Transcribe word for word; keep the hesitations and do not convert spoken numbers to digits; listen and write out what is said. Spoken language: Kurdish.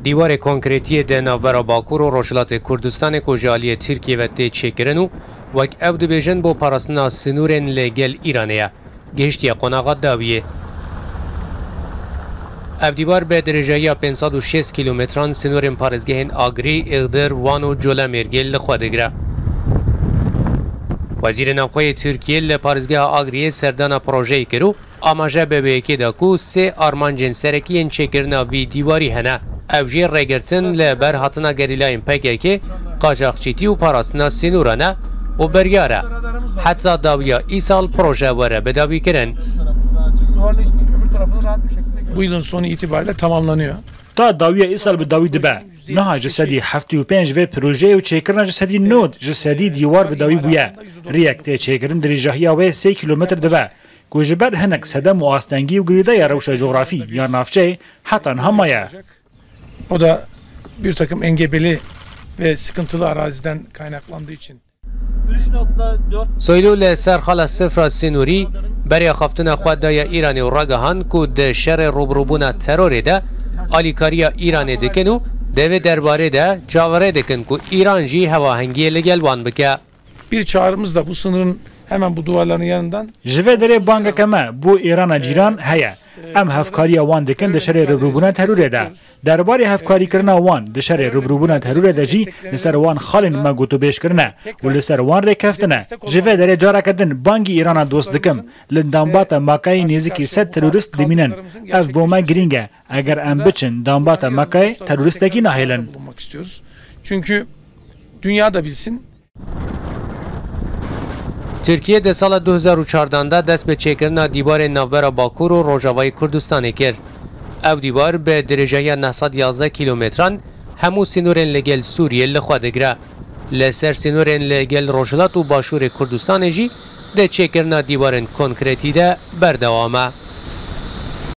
Dîwarê konkretiyê di navbera Bakur û Rojhilatê Kurdistanê ku ji aliyê Tirkiyê ve tê çêkirin û wek ew dibêjin bo parastina sinûrên li gel Îranê ye, gihiştiye qonaxa dawiyê. Ev dîwar bi dirêjahiya pênc sed û şêst kîlometran sinûrên parêzgehên Agrî, Îxdir, Wan û Colemêrgê li xwe digire. Wezîrê Navxwe yê Tirkiyê li parêzgeha Agriyê serdana projeyê kir û amaje bi wê yekê da ku sê armancên serekî yên çêkirina vî dîwarî hene. Ew jî rêgirtin li ber hatina gerîlayên P K K, qajaxçîtî û parastina sînûran e û biryar e heta dawiya îsal proje were bidawîkirin. Bu yılın sonu itibariyle tamamlanıyor. Ta dawiya îsal bi dawî dibe. Niha ji sedî heftê û pênc vê projeyê û çêkirina ji sedî nod ji sedî dîwar bi dawî bûye. Rêyek tê çêkirin dirêjahiya wê sê kîlometr dibe, ku ji ber hinek sedem û astengî û girêdaya rewşa cografî ya navçeyê heta niha maye. O da bir takım engebeli ve sıkıntılı araziden kaynaklandığı için. Soylu li ser xala sifra sînorî berê axaftina xwe daye Îranê û ragihand ku di şerê rûbirûbûna terorê de alîkariya Îranê dikin û di vê derbarê de çaverê dikin ku Îran jî hevahengiyê li gel wan bike. Bir çağrımız da bu sınırın hemen bu duvarların yanından. Ji vê derê bangeke me bo Êrana cîran heye. Em hevkariya wan dikin di şerê rûbirûbûna terorê de. Derbarê hevkarîkirina wan di şerê rûbirûbûna terorê de jî li ser wan xalên me gotûbêj kirine û li ser wan rê keftine. Ji vê derê careke din bangî Îrana dost dikim. Li dambata Makayê nêzîkî sed terorîst dimînin. Ev bo me girîng e. Eger em biçin dambata Makayê, terorîstekî nahêlin. Çünkü dünya da bilsin. Tirkiye di sala du hezar û çardan de dest bi çêkirina dîwarên navbera Bakur û Rojavayê Kurdistanê kir. Ev dîwar bi dirêjahiya neh sed yazdeh kîlometran hemû sînorên li gel Sûriyê li xwe digire. Li ser sînorên li gel Rojhilat û Başûrê Kurdistanê jî di çêkirina dîwarên konkretî de berdewam e.